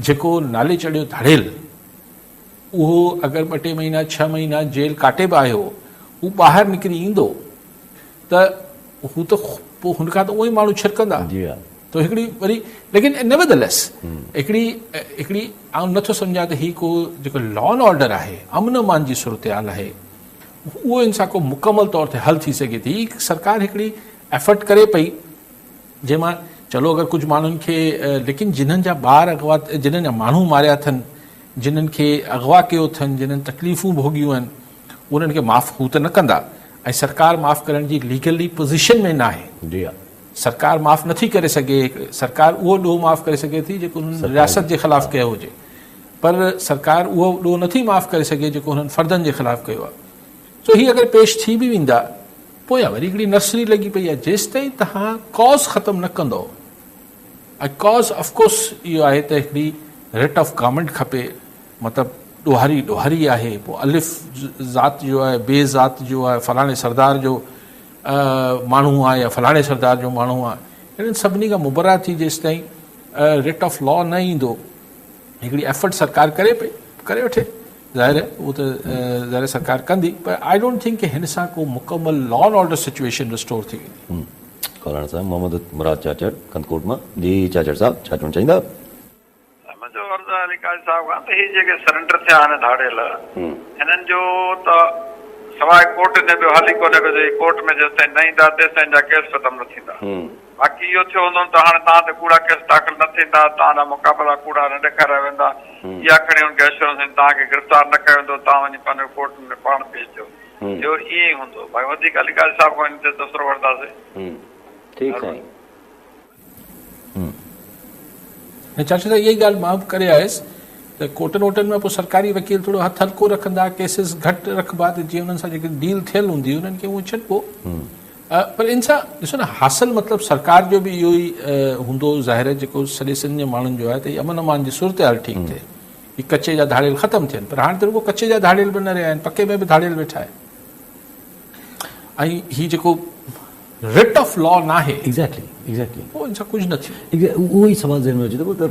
جيڪو نالي چڙهيو ڌاڙيل اهو اگر ٻه ٽي مهينا ڇهه مهينا جيل ڪاٽي به آيو هو ٻاهر نڪري ايندو ته هو ته پوء هن کان ته اهي ماڻهو ڇرڪندا جي ها ته هڪڙي وري ليڪن نيوردليس هڪڙي هڪڙي آئون نٿو سمجهان ته هي ڪو جيڪو لا اينڊ آرڊر آهي امن امان جي صورتحال آهي اهو ان سان ڪو مڪمل طور تي حل ٿي سگهي ٿي سرڪار هڪڙي ايفرٽ ڪري پئي جنهن مان چلو اگر ڪجهه ماڻهن کي ليڪن جنھن جا ٻار اغوا جنھن جا ماڻهو ماريا اٿن جنھن کي اغوا ڪيو اٿن جنھن تڪليفون ڀوڳيون آهن انهن کي معاف هو ته نه ڪندا ۽ سرڪار معاف ڪرڻ جي ليگلي پوزيشن ۾ ناهي. جي ها. سرڪار معاف نٿي ڪري سگهي سرڪار اهو ڏوهه معاف ڪري سگهي ٿي جيڪو انهن رياست جي خلاف ڪيو هجي پر سرڪار اهو ڏوهه نٿي معاف ڪري سگهي جيڪو انهن فردن جي خلاف ڪيو آهي سو هي اگر پيش ٿي به ويندا پويان وري هڪڙي نرسري لڳي پئي آهي جيستائين توهان ڪاز ختم نه ڪندو ۽ ڪاز آف ڪورس اهو آهي ته هڪڙي رٽ آف گورنمينٽ کپي مطلب ڏوهاري ڏوهاري آهي پوء الف ذات جو آهي بي ذات جو آهي فلاڻي سردار جو ماڻهو آهي يا فلاڻي سردار جو ماڻهو آهي انهن سڀني کان مبرا ٿي جيستائين رٽ آف لا نه ايندو هڪڙي ايفرٽ سرڪار ڪري پئي ڪري وٺي ظاهر آهي اهو ته ظاهر سرڪار ڪندي پر I don't think هن سان ڪو مڪمل law and order situation restore ٿي ويندي. ڪالاڻ صاحب محمد مراد چاچڙ ڪنڌڪوٽ مان جي چاچڙ صاحب ڇا چوڻ چاهيندا. منهنجو عرض آهي علي قاضي صاحب کان ته هي جيڪي سرينڊر ٿيا آهن ڌاڙيل هنن جو ته سواء ڪورٽ جي ٻيو حل ئي ڪونهي ڪو جو هي ڪورٽ ۾ جيستائين نه ايندا تيستائين هن جا ڪيس ختم نه ٿيندا باقي اهو ٿيو هوندو ته هاڻي توهان تي ڪوڙا ڪيس داخل نه ٿيندا توهان جا مقابلا ڪوڙا نه ڏيکاريا ويندا اها کڻي هن کي اشورنس ڏني توهان کي گرفتار نه ڪيو ويندو توهان وڃي پنهنجو ڪورٽ ۾ پاڻ پيش ٿيو ٿيو ائين ئي هوندو باقي وڌيڪ علي قاضي صاحب کان ان تي تبصرو وٺنداسين. ٺيڪ سائين. نه چاچا صاحب اها ئي ڳالهه مان به ڪري آيس ته ڪورٽن ووٽن ۾ پوء سرڪاري وڪيل ٿورو هٿ هلڪو رکندا ڪيسز گهٽ رکبا ته جيئن انهن سان جيڪي ڊيل ٿيل هوندي انهن کي اهو ڇڏبو پر ان سان ڏسو نه حاصل مطلب سرڪار جو به اهو ئي هوندو ظاهر آهي جيڪو سڄي سنڌ جي ماڻهن جو آهي ته امن امان جي صورتحال ٺيڪ ٿئي هي ڪچي جا ڌاڙيل ختم ٿين پر هاڻي ته رڳو ڪچي جا ڌاڙيل به نه رهيا آهن پڪي ۾ به ڌاڙيل ويٺا آهن ۽ هي جيڪو رٽ آف لا ناهي ايگزيڪٽلي ايگزيڪٽلي پوء ان سان ڪجهه نه ٿيندو. اهو ئي سوال ذهن ۾ اچي ٿو ته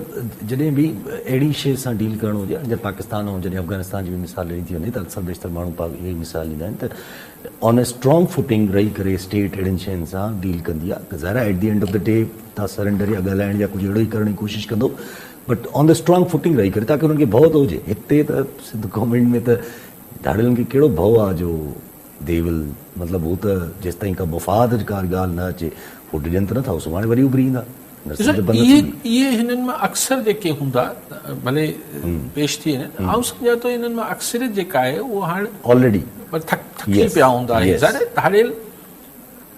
جڏهن به اهڙي شيء سان ڊيل ڪرڻو هجي جڏهن پاڪستان ۽ جڏهن افغانستان جي به مثال ڏني ٿي وڃي ته اڪثر بيشتر ماڻهو اهو ئي مثال ڏيندا آهن ته آن اي اسٽرانگ فوٽنگ رهي ڪري اسٽيٽ اهڙين شين سان ڊيل ڪندي آهي ظاهر آهي at the end of the day تان سرينڊر يا ڳالهائڻ يا ڪجهه اهڙو ئي ڪرڻ جي ڪوشش ڪندو but on the strong footing رهي ڪري تاڪه انهن کي ڀؤ ته هجي هتي ته سنڌ گورنمينٽ ۾ ته ڌاڙيلن کي ڪهڙو ڀؤ آهي جو the ول مطلب هو ته جيستائين ڪا مفاد جي ڪا ڳالهه نه اچي هو ڊڄن ته نٿا هو سڀاڻي وري اڀري ايندا. ڏسو اهي اهي هنن مان اڪثر جيڪي هوندا ڀلي پيش ٿي وڃن آئون سمجهان ٿو انهن مان اڪثريت جيڪا آهي اهو هاڻ آلريڊي ٿڪي پيا هوندا آهن ظاهر آهي ڌاڙيل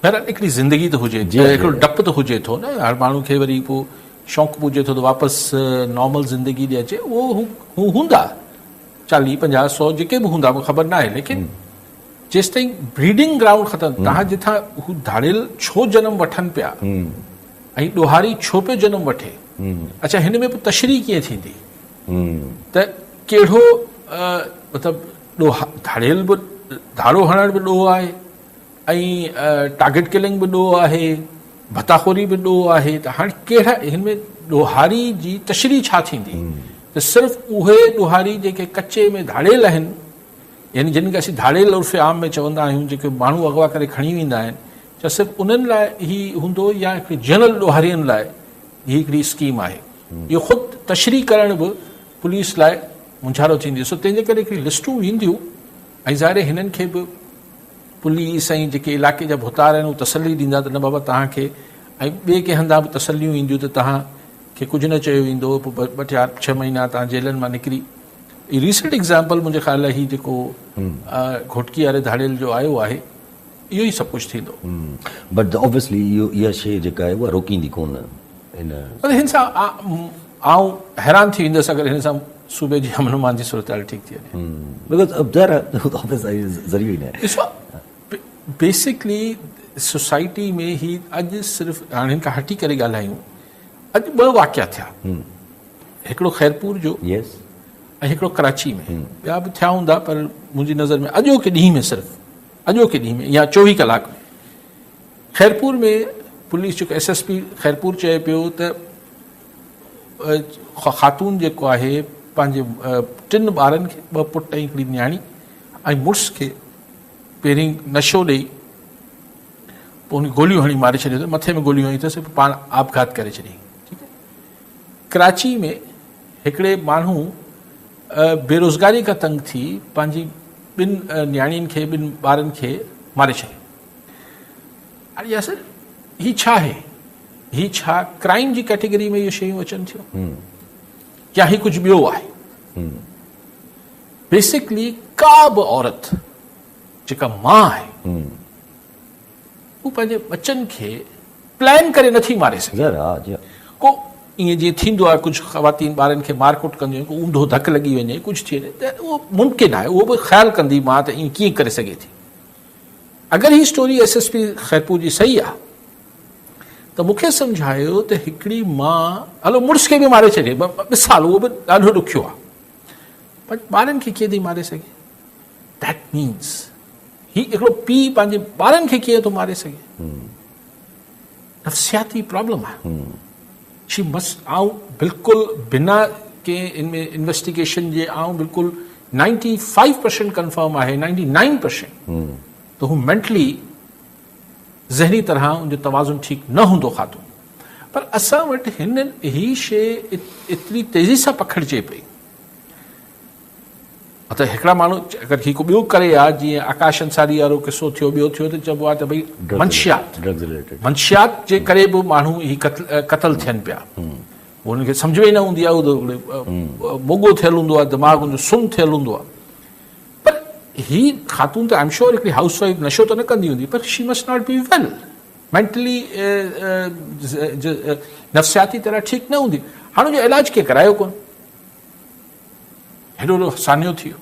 بهرحال هڪڙي زندگي ته هجي هڪڙو ڊپ ته هجي ٿو نه هر ماڻهو کي وري پوء شوق به هجي ٿو ته واپس نارمل زندگي ڏي اچي اهو هو هوندا چاليهه پنجاهه سو جيڪي به هوندا مونکي خبر ناهي ليڪن جيستائين بريڊنگ گرائونڊ ختم تهان جتان هو ڌاڙيل ڇو جنم وٺن پيا ۽ ڏوهاري ڇو پيو جنم وٺي اچھا هن ۾ پوء تشريح ڪيئن ٿيندي ته ڪهڙو مطلب ڏوها ڌاڙيل به ڌاڙو هڻڻ به ڏوهه آهي ۽ ٽارگيٽ ڪلنگ به ڏوهه آهي، ڀتاخوري به ڏوهه آهي ته هاڻي ڪهڙا هن ۾ ڏوهاري جي تشريح ڇا ٿيندي ته صرف اهي ڏوهاري جيڪي ڪچي ۾ ڌاڙيل آهن يعني جن کي اسين ڌاڙيل عرف عام ۾ چوندا آهيون جيڪي ماڻهو اغوا ڪري کڻي ويندا آهن ڇا صرف انهن لاء هي هوندو يا هڪڙي جنرل ڏوهارين لاء هي هڪڙي اسڪيم آهي اهو خود تشريح ڪرڻ به پوليس لاء مونجهارو ٿيندي سو تنهن جي ڪري هڪڙي لسٽون وينديون ۽ ظاهر هنن کي به پوليس ۽ جيڪي علائقي جا ڀوتار آهن اهي تسلي ڏيندا ته نه بابا توهان کي ۽ ٻئي ڪنهن هنڌان به تسليون اينديون ته توهان کي ڪجهه نه چيو ويندو پوء ٻه چار ڇهه مهينا توهان جيلن مان نڪري ريسنٽ ايگزامپل منهنجي خيال لاء هي جيڪو گهوٽڪي واري ڌاڙيل جو آيو آهي اهو ئي سڀ ڪجهه ٿيندو. بٽ آبويسلي اهو اها شيء جيڪا آهي اها روڪيندي ڪونه ان. پر هن سان آئون حيران ٿي ويندس اگر هن سان صوبي جي امن امان جي صورتحال ٺيڪ ٿي وڃي. Because ظاهر آهي آبويس آهي ذريعو ئي ناهي. ڏسو بيسڪلي سوسائٽي ۾ هي اڄ صرف هاڻي هن کان هٽي ڪري ڳالهايون اڄ ٻه واقعا ٿيا هڪڙو خيرپور جو يس ۽ هڪڙو ڪراچي ۾ ٻيا به ٿيا هوندا پر منهنجي نظر ۾ اڄوڪي ڏينهن ۾ صرف اڄوڪي ڏينهن ۾ يا 24 ڪلاڪ ۾ خيرپور ۾ پوليس جيڪو ايس ايس پي خيرپور چئي پيو ته خاتون جيڪو آهي پنهنجي ٽن ٻارن کي، ٻه پٽ ۽ هڪڙي نياڻي ۽ مڙس کي پهرين نشو ڏئي پوء ان کي گوليون هڻي ماري ڇڏيو اٿس، مٿي ۾ گوليون هنيون اٿس پوء پاڻ آپگهات ڪري ڇڏيائين. ٺيڪ آهي. ڪراچي ۾ هڪڙي ماڻهو بيروزگاري کان تنگ ٿي پنهنجي ٻن نياڻين کي ٻن ٻارن کي ماري ڇڏيو. هاڻي ياسر هي ڇا آهي؟ هي ڇا ڪرائيم جي ڪيٽيگري ۾ اهي شيون اچن ٿيون يا هي ڪجهه ٻيو آهي؟ بيسڪلي ڪا به عورت جيڪا ماء آهي هو پنهنجي ٻچن کي پلان ڪري نٿي ماري سگهي. ڪو ائين جيئن ٿيندو آهي ڪجهه خواتين ٻارن کي مار ڪٽ ڪنديون آهن ڪو اونڌو ڌڪ لڳي وڃي ڪجهه ٿي وڃي ته اهو ممڪن آهي اهو به خيال ڪندي ماء ته ائين ڪيئن ڪري سگهي ٿي. اگر هي story S S P Khairpur جي صحيح آهي ته مون کي سمجهايو ته هڪڙي ماء هلو مڙس کي به ماري ڇڏي مثال اهو به ڏاڍو ڏکيو آهي پر ٻارن کي ڪيئن ٿي ماري سگهي؟ That means هي هڪڙو پيء پنهنجي ٻارن کي ڪيئن ٿو ماري سگهي؟ نفسياتي پرابلم آهي. شي مس آئون بلڪل بنا ڪنهن ان ۾ انويسٽيگيشن جي آئون بلڪل 95% ڪنفرم آهي 99% ته هو مينٽلي ذهني طرح ان جو توازن ٺيڪ نه هوندو خاتون پر اسان وٽ هن هي شي ايتري تيزي سان پکڙجي پئي ته هڪڙا ماڻهو اگر هي ڪو ٻيو ڪري ها جيئن آڪاش انصاري وارو قصو ٿيو ٻيو ٿيو ته چئبو آهي ته ڀئي منشيات منشيات جي ڪري به ماڻهو هي قتل ٿين پيا هن کي سمجهه ۾ نه هوندي آهي اهو موڳو ٿيل هوندو آهي دماغ هن جو سم ٿيل هوندو آهي پر هي خاتون ته آئم شور هڪڙي هائوس وائيف نشو ته نه ڪندي هوندي پر she must not be well mentally نفسياتي طرح ٺيڪ نه هوندي هاڻي جو علاج ڪنهن ڪرايو ڪونه هيڏو وڏو سانحو ٿي ويو.